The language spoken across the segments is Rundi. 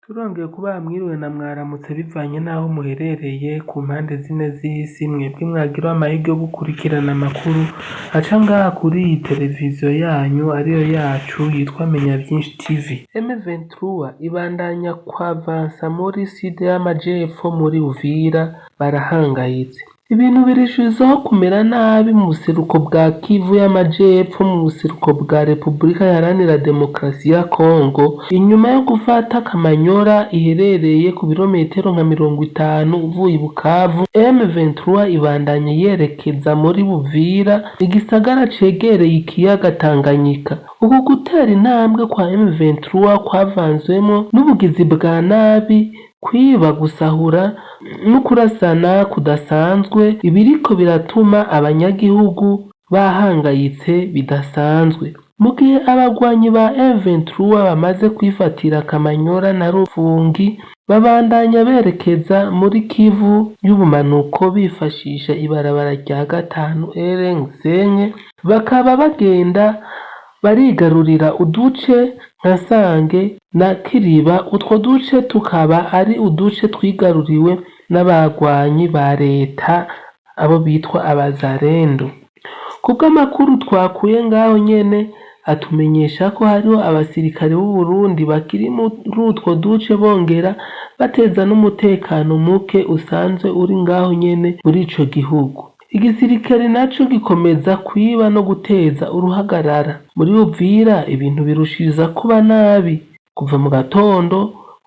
Turongeye kubaha mwiriwe na mwaramutse bivanye n'aho muherereye ku mpande zine z'isi, mwebwe mwagira amahirwe yo gukurikirana amakuru aca ngaha kuri iyi televiziyo yanyu ariyo yacu yitwa Menya Vyinshi TV. M23 ibandanya kwavansa muri sud y'amajepfo muri Uvira barahangayitse. Ibintu birushijeho kumera nabi mu buseruko bwa Kivu y'Amajepfo, mu buseruko bwa Repubulika Iharanira Demokarasi ya Kongo, inyuma yo gufata Kamanyora iherereye ku birometero nka 50 uvuye i Bukavu. M23 ibandanya yerekeza muri Buvira, igisagara cegereye ikiyaga Tanganyika. Uku gutera intambwe kwa M23 kwavanzwemwo n'ubugizi bwa nabi, kwiba, gusahura no kurasana kudasanzwe, ibiriko biratuma abanyagihugu bahangayitse bidasanzwe. Mu gihe abagwanyi ba M23 bamaze kwifatira Kamanyora na Rufungi, babandanya berekeza muri Kivu y'ubumanuko bifashisha ibarabara rya gatanu RN5, bakaba bagenda barigarurira uduce nka Sange na Kiriba, utwo duce tukaba ari uduce twigaruriwe n'abagwanyi ba leta, abo bitwa abazarendo. Kubw'amakuru twakuye ngaho nyene atumenyesha ko hariho abasirikare b'u Burundi bakiri muri utwo duce, bongera bateza n'umutekano muke usanzwe uri ngaho nyene muri ico gihugu. Igisirikare naco gikomeza kwiba no guteza uruhagarara. Muri Uvira ibintu birushiriza kuba nabi. Kuva mu gatondo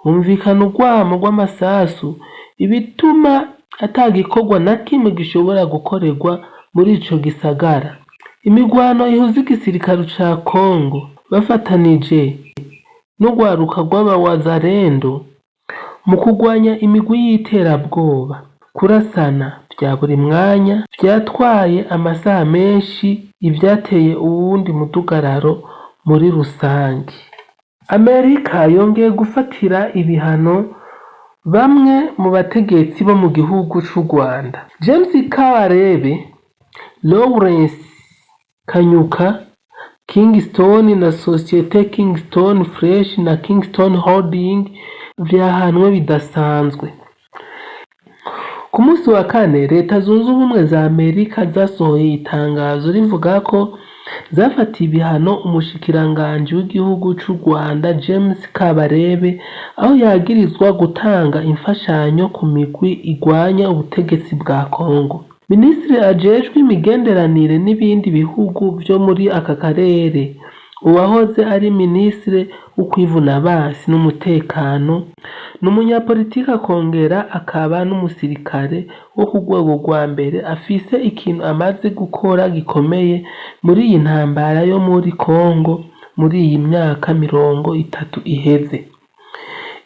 humvikana urwamo rw'amasasu, ibituma atagikorwa na kimwe gishobora gukorerwa muri ico gisagara. Imigwano ihuza igisirikare ca Kongo bafatanije n'urwaruka rw'abawazarendo mu kugwanya imigwi y'iterabwoba, kurasana vya buri mwanya vyatwaye amasaha menshi, ivyateye uwundi mudugararo muri rusangi. Amerika yongeye gufatira ibihano bamwe mu bategetsi bo mu gihugu c'u Rwanda. James Kabarebe, Lawrence Kanyuka, Kingston na Societe Kingston Fresh na Kingston Holding vyahanwe bidasanzwe. Ku munsi wa kane, Leta Zunze Ubumwe za Amerika zasohoye itangazo rivuga ko zafatiye ibihano umushikiranganji w'igihugu c'u Rwanda James Kabarebe, aho yagirizwa gutanga imfashanyo ku migwi igwanya ubutegetsi bwa Kongo. Minisitiri ajejwe imigenderanire n'ibindi bihugu vyo muri aka karere, uwahoze ari minisitiri w'ukwivuna n'umutekano, ni umunyapolitiki akongera akaba n'umusirikare wo ku rwego rwa mbere, afise ikintu amaze gukora gikomeye muri iyi ntambara yo muri Kongo muri iyi myaka 30 iheze.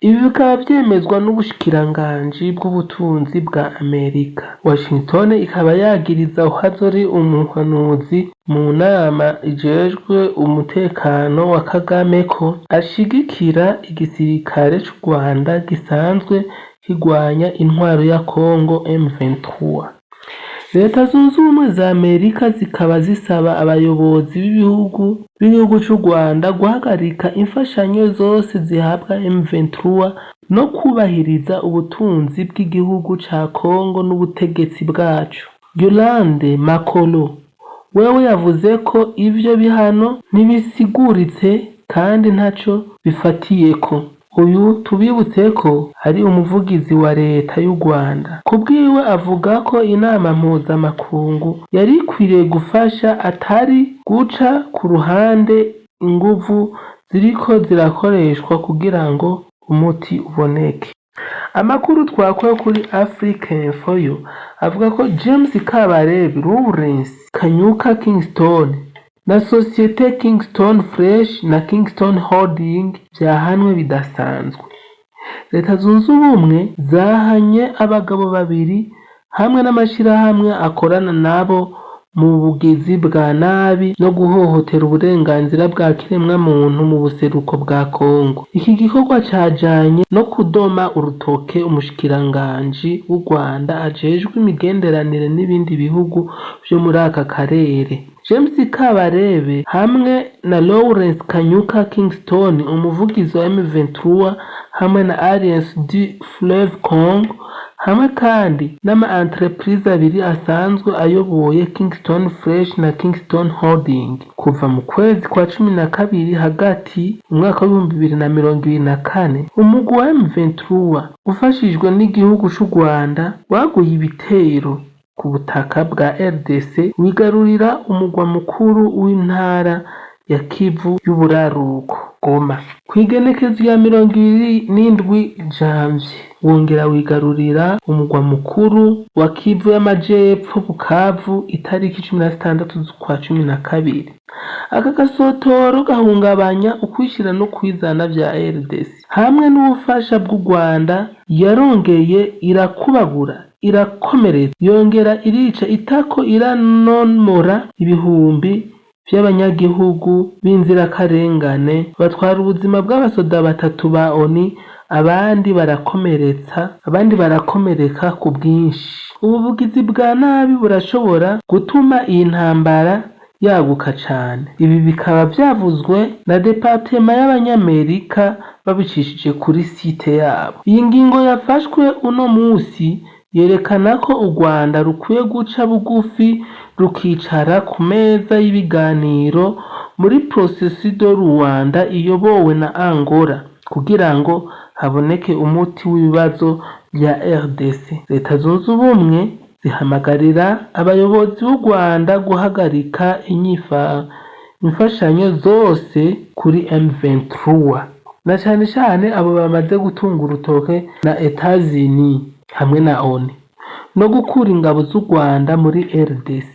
Ibi bikaba vyemezwa n'ubushikiranganji bw'ubutunzi bwa Amerika. Washington ikaba yagiriza uwahora umuhanuzi mu nama ijejwe umutekano wa Kagame ko ashigikira igisirikare c'u Rwanda gisanzwe kirwanya intwaro ya Congo M23. Leta Zunze Ubumwe za Amerika zikaba zisaba abayobozi b'ibihugu b'igihugu c'u Rwanda guhagarika imfashanyo zose zihabwa M23 no kubahiriza ubutunzi bw'igihugu ca Congo n'ubutegetsi bwaco. Yolande Makolo wewe yavuze ko ivyo bihano ntibisiguritse kandi ntaco bifatiyeko. Uyu tubibutse ko ari umuvugizi wa leta y'u Rwanda. Kubwiwe avuga ko inama mpuzamakungu yari ikwiriye gufasha, atari guca ku ruhande inguvu ziriko zirakoreshwa kugira ngo umuti uboneke. Amakuru twakuye kuri Africa Info yo avuga ko James Kabarebe, Lawrence Kanyuka, Kingston na Societe Kingston Fresh na Kingston Holding vyahanwe bidasanzwe. Leta Zunze Ubumwe zahanye abagabo babiri hamwe n'amashirahamwe akorana nabo mu bugizi bwa nabi no guhohotera uburenganzira bwa kiremwamuntu mu buseruko bwa Kongo. Iki gikorwa cajanye no kudoma urutoke umushikiranganji w'u Rwanda ajejwe imigenderanire n'ibindi bihugu vyo muri aka karere. James Kabarebe hamwe na Lawrence Kanyuka Kingston, umuvugizi wa M23 hamwe na Alliance du Fleuve Congo, hamwe kandi n'ama entreprise abiri asanzwe ayoboye, Kingston Fresh na Kingston Holding. Kuva mu kwezi kwa 12 hagati umwaka w'2024, umugwi wa M23 ufashijwe n'igihugu c'u Rwanda waguye ibitero ku butaka bwa RDC, wigarurira umugwa mukuru w'intara ya Kivu y'uburaruko, Goma. Kw'igenekerezo rya 27 janvier, wongera wigarurira umugwa mukuru wa Kivu y'amajepfo, Bukavu, itariki 16 z'ukwa 12. Aka gasotoro gahungabanya ukwishira no kwizana vya RDC. Hamwe n'ubufasha bw'u Rwanda, yarongeye irakubagura, irakomeretsa, yongera irica itako iranomora ibihumbi vy'abanyagihugu b'inzirakarengane, batwara ubuzima bw'abasoda batatu ba ONU, abandi barakomeretsa, abandi barakomereka ku bwinshi. Ubu bugizi bwa nabi burashobora gutuma iyi ntambara yaguka cane. Ibi bikaba vyavuzwe na département y'abanyamerika babicishije kuri site yabo. Iyi ngingo yafashwe uno musi yerekana ko u Rwanda rukwiye guca bugufi, rukicara ku meza y'ibiganiro muri processus de Luanda iyobowe na Angola, kugira ngo haboneke umuti w'ibibazo vya RDC. Leta Zunze Ubumwe zihamagarira abayobozi b'u Rwanda guhagarika imfashanyo zose kuri M23, na cane cane abo bamaze gutunga urutoke na Etats-Unis hamwe na ONU, no gukura ingabo z'u Rwanda muri RDC.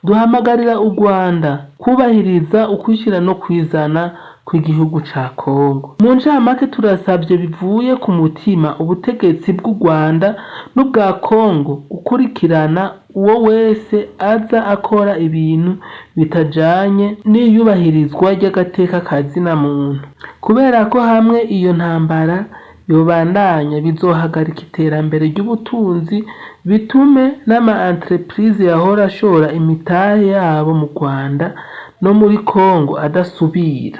Duhamagarira u Rwanda kubahiriza ukwishira no kwizana kw'igihugu ca Kongo. Mu ncamake, turasavye bivuye ku mutima ubutegetsi bw'u Rwanda n'ubwa Kongo gukurikirana uwo wese aza akora ibintu bitajanye n'iyubahirizwa ry'agateka ka zina muntu, kubera ko hamwe iyo ntambara yobandanya bizohagarika iterambere ry'ubutunzi, bitume n'ama entreprise yahora ashora imitahe yabo mu Rwanda no muri Kongo adasubira.